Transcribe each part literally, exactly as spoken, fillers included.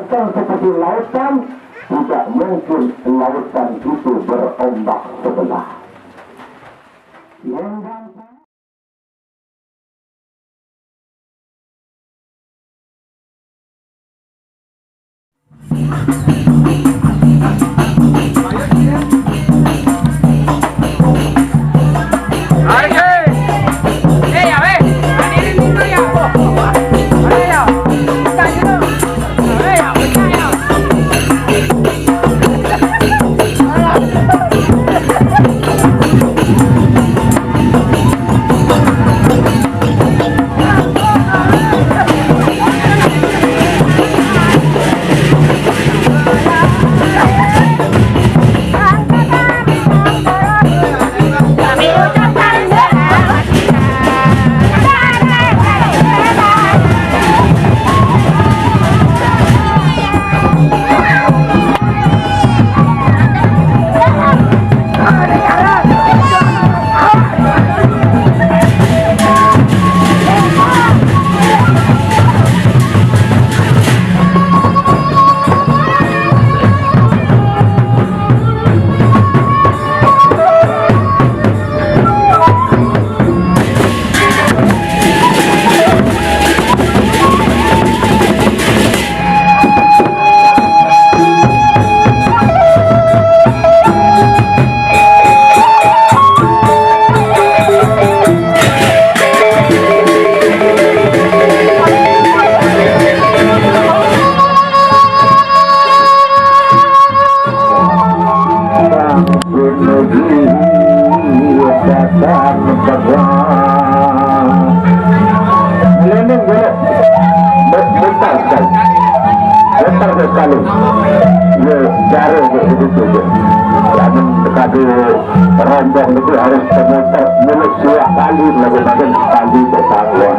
Kan seperti lautan, tidak mungkin lautan itu berombak sebelah. Yang gampang. Menuju batang pegang. Melendung belok. Be-, bentar sekali. Bentar sekali. Ya, cara dia begitu je. Jangan sekali rombong itu harus memutar mulut dua kali, lalu makin sekali bertanggung.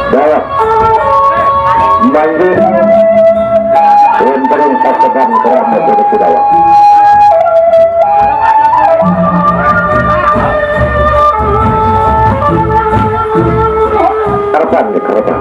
Dah. Banjir. Lembaran paseban kerana jadi kudawa. Terbang di kereta.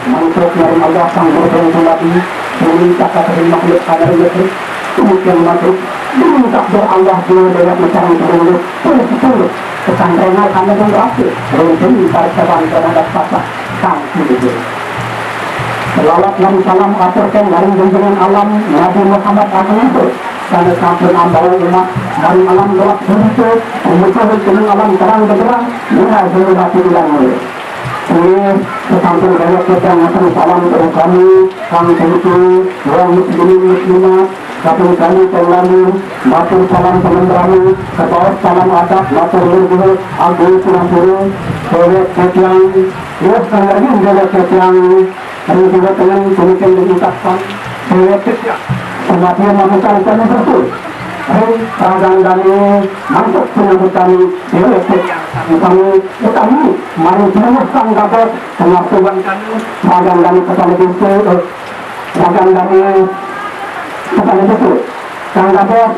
Mantap, yang Allah sang berterima kasih. Minta kata makhluk kana rumiyin, demikian makhluk, dengan takdir Allah, dia banyak mencari dulu, terus sepuluh, pesantren kana dulu, aku, runtun pada cabang terhadap papa, kang, gitu. Selawat dan salam aturkan dari junjungan alam Nabi Muhammad Agung itu, karena sampun ambawa umat, dari alam gelap begitu, memutus dengan alam terang benderang, murah, murah, murah. Nggih, sasampun kaya kita ngatur salam terus kami, kang Tengku, wong muslimin muslimat, kaping kali kang lami, matur salam tentrem, kebaos salam adab, matur nuwun, agung pura-pura, dewek ketiang, wis kang lami dewek ketiang, ring kiwa tengen, punika diucapkan, dewek ketiang, senadyan mamutar kami betul, ring ragang dane, mangkok penyambutan, dewek ketiang, kami, utami, maring Tuhan kang dados pangasuhan kami, ragang dane kepada desa, eh, ragang dane kepada desa, kang dados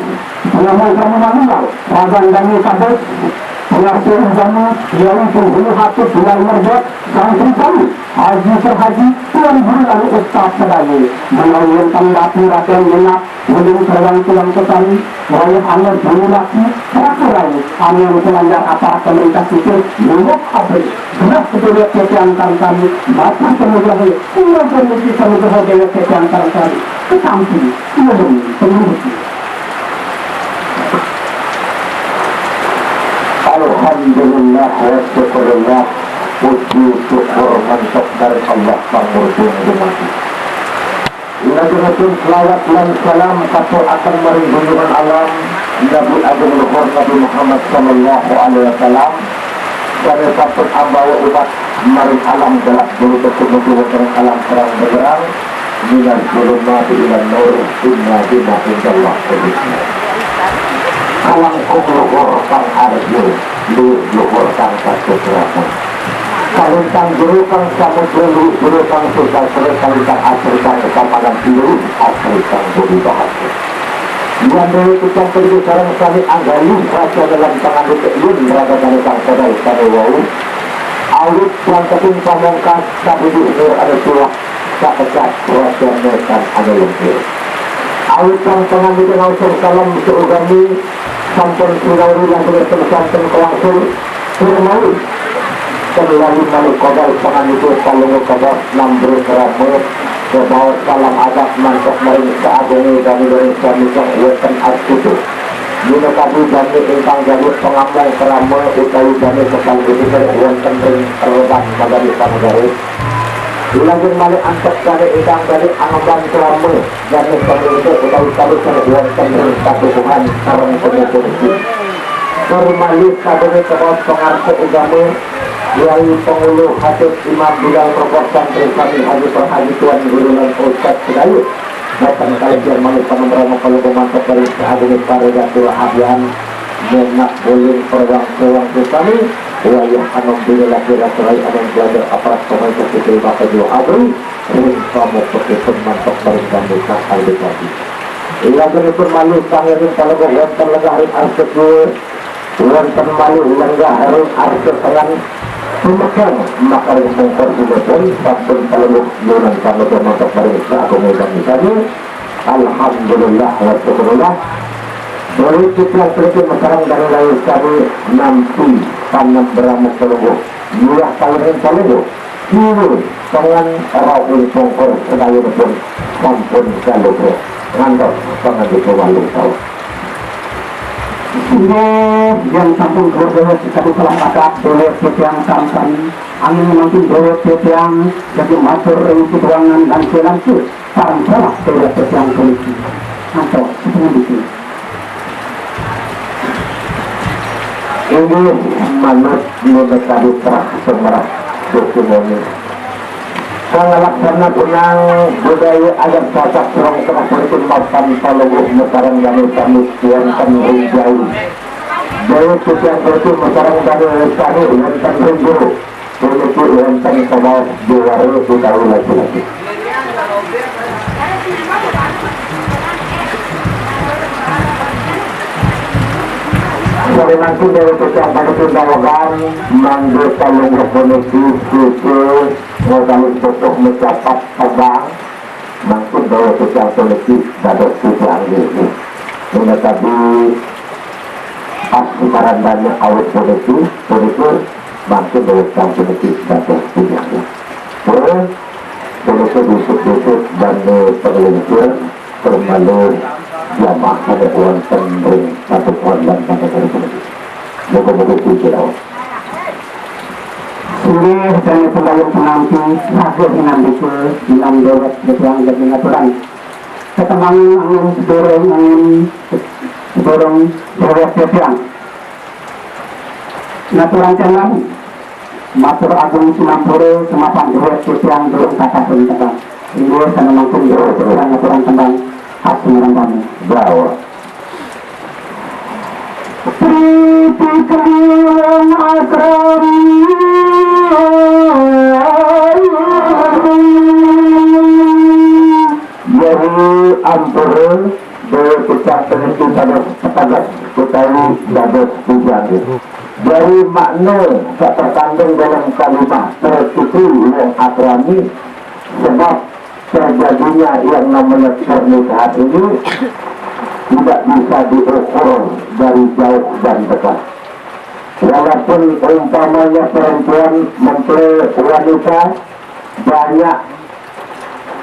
pengamal kami manunggal, ragang dane kados pengasuhan kami, yaitu Guru Hatip Bilal Merjot, santri kami, Haji Surhaji, Tuan Guru lan Ustaz sedaya, menawi wonten batu raden minat, Ulun sareng tulang sesami, wayah anger dulu lagi, peraturan, ane selanjar aparat pemerintah sipil, nyuwuk abri, beras keduluk tetiang kami, mati penugrahe, kula permisi penugrahe dewek tetiang kami, ketampi, ulun, penuruti. Alhamdulillah wa syukurillah, puji syukur mantuk dari Allah Pangurus Dumadi. Lajengipun selawat lan salam katuraken maring junjungan alam Nabi Agung Luhur Nabi Muhammad sallallahu alaihi wasallam, sane sampun ambawa umat maring alam gelap bulu tumuju wonten alam terang benderang, minas zulumati ilan nur, inna dina indallah. Kalangkung luhur kang arjuna, luhur kang satu. Kalintang jero kang samudra, luhur jero kang sesastra, kalintang asri kang kamanan, luhur asri kang budi bahasa. Yan dewe kecang pergi sarang sami anggali, raja dalam tangan dikit yun, raga kang kodai sami wau. Awit yang keting pamongkas, sabudi umur ada tulah, sapecat raja nekan ada lengkir. Awit yang tangan dikit ngautur salam seugami, sampun sinauri lan tulis pesan ten kelangsul, Tur malih, ten lali malih kodai pangandiku palungguh kebas nambrus rama, kebaos salam adab mantuk maring saagunge dane dane sami kang wonten astutu. Minakadi dane ingkang jagi pangamong krama utawi dane kekalih wonten ring rereban magari panegare. Lajeng malih antuk dane ingkang dane angemban krama, dane pamungkur utawi kalih wonten ring padukuhan sareng pamungkur. Tur malih sadurunge kebos pangarsa ugama, Yai Pengulu Hatip Imam Bidang Propostan Trisami Haji Perhaji Tuan Guru lan Ustad Sedayu. Boten kalih malih panambrama kalungguh mantuk dari Agung Paregan Dua Abian, Menak Buling Perwang Sewang Trisami, wayah anom dina lagi raturai anom belajar aparat pemerintah sipil Bapak Dua Agung, ring pamuputipun mantuk dari Kandika Kandika. Lajengipun malih sangiring kalungguh wonten lenggah ring arsa kiwa, wonten malih lenggah ring arsa tengen, tumekeng makaring pungkur sinipun, sampun kalungguh nyuwun pamit mantuk maring Sagung Idam Idami. Alhamdulillah wa syukurillah. Dawuh titiang puniki masareng dane layus sami nampi panembrama kalungguh. Miwah kalungguh kalungguh. Kiwa tengen rauhing pungkur sedayunipun sampun kalungguh ngantos pangandika walung taun. Inggih, yen sampun kalungguh, sakadi salam adab, dulur titiang tampan, angin mangkin dulur titiang, dadi matur ring siduangan lan silantu, sareng salah dulur titiang puniki. Ngantos puniki. Inggih manut minakadi trah sumrah dukunane. Kang laksana gunang budaya adat Sasak Surung Tengah puniki mapan palungguh masareng dane sami wonten ring jauh. Daya titiang puniki masareng dane sami wonten ring jero. Puniki wonten kabaos jawara utawi laki-laki. Sarinangkung daya titiang puniki dawegan mangda palungguh puniki sida modal pupuh macapat tebang. Mangkin daya kecang puniki dados titiang nggih. Menawi asli karandane awit puniki, puniki mangkin daya kecang puniki dados titiang nggih. Terus puniki disebut-sebut dane penglingsir permalu jamaah sane wonten ring satu korban pada puniki. Moga-moga puji rawuh. Inggih, dane pengayun penampi saget ngambil minam dewek titiang demi ngaturan. Ketenangan angin sedurung angin sedurung dewek titiang. Ngaturan jalan matur agung sinampura semapan dewek titiang durung kata pun tembang. Inggih, sane mangkin dewek titiang ngaturan tembang khas Semarang kami. Jawa. Priti keliwang asrami. Jari ampura daya kecang puniki dados petagas utawi dados pujangga. Jari makna sak terkandung dalam kalimat priti keliwang asrami, sebab terjadinya yang namanya pernikahan ini tidak bisa diukur dari jauh dan dekat. Walaupun umpamanya perempuan mempelai wanita, banyak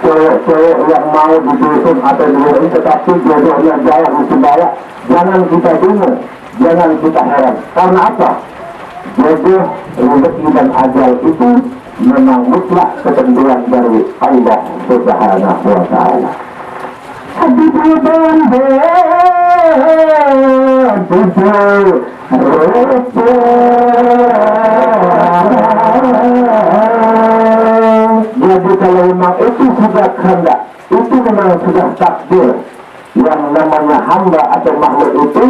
cewek-cewek yang mau di dusun atau di luar, tetapi jodohnya jauh di Sumbawa, jangan kita bingung, jangan kita heran. Karena apa? Jodoh, rezeki, dan ajal itu memang mutlak ketentuan dari Allah Subhanahu wa Ta'ala. Di bulan Desember, Jadi kalau memang itu sudah kehendak, itu memang sudah takdir. Yang namanya hamba atau makhluk itu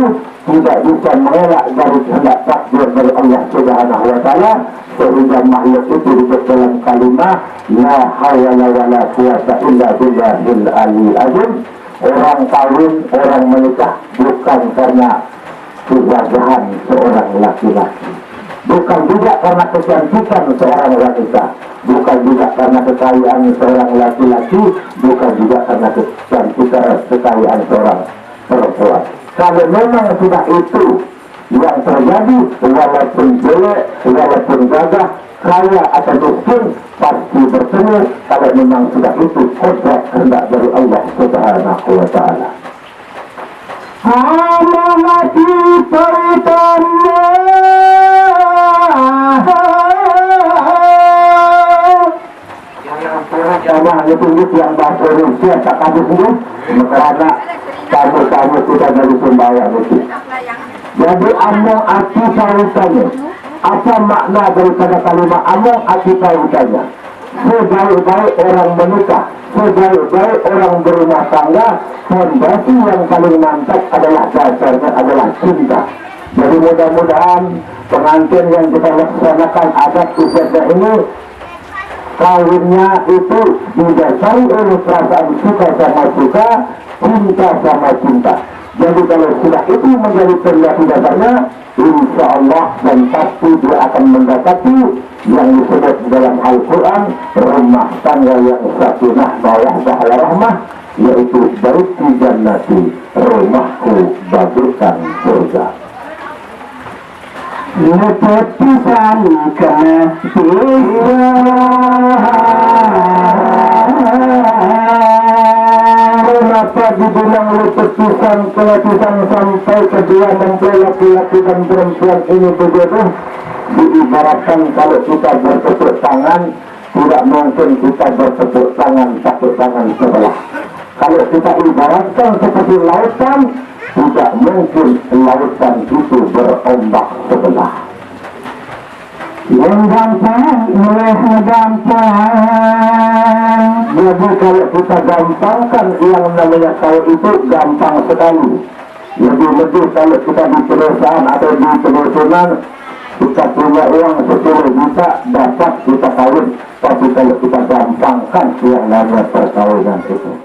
tidak bisa mengelak dari kehendak takdir dari Allah Subhanahu wa Ta'ala, sehingga makhluk itu hidup dalam kalimat la haula wala quwata illa billahil aliyil azim. Orang kawin, orang menikah bukan karena kegagahan seorang laki-laki, bukan juga karena kecantikan seorang wanita, bukan juga karena kekayaan seorang laki-laki, bukan juga karena kecantikan, kekayaan seorang perempuan. Kalau memang sudah itu yang terjadi, walaupun jelek, walaupun gagah, kaya atau miskin, pasti bertemu kalau memang sudah itu kodrat kehendak dari Allah Subhanahu wa Ta'ala. Amanati paritannya. Yang pernah jamaah itu yang bahasa Indonesia tak habis ini, karena tamu-tamu kita dari Sumbawa itu. Jadi, among ati paritannya. Apa makna daripada kalimat among ati paritannya? Sebaik-baik orang menikah, sebaik-baik orang berumah tangga, fondasi yang paling mantap adalah, dasarnya adalah cinta. Jadi, mudah-mudahan pengantin yang kita laksanakan adat istiadatnya ini, kawinnya itu didasari oleh perasaan suka sama suka, cinta sama cinta. Jadi, kalau sudah itu menjadi fondasi dasarnya, insya Allah dan pasti dia akan mendapati yang disebut dalam Al-Quran, rumah tangga yang sakinah mawaddah warahmah, yaitu baiti jannati, rumahku bagaikan surga. Lepetan kena tiga. Kenapa dibilang lepetan kena tiga sampai kedua mempelai laki-laki dan perempuan ini berjodoh? Diibaratkan kalau kita bertepuk tangan, tidak mungkin kita bertepuk tangan tepuk tangan sebelah. Kalau kita ibaratkan seperti lautan, tidak mungkin lautan itu berombak sebelah. Yang gampang, oleh gampang. Jadi, kalau kita gampangkan, yang namanya kawin itu gampang sekali. Lebih-lebih kalau kita di pedesaan atau di pedusunan, kita punya uang sepuluh juta, dapat kita kawin. Tapi kalau kita gampangkan yang namanya perkawinan itu,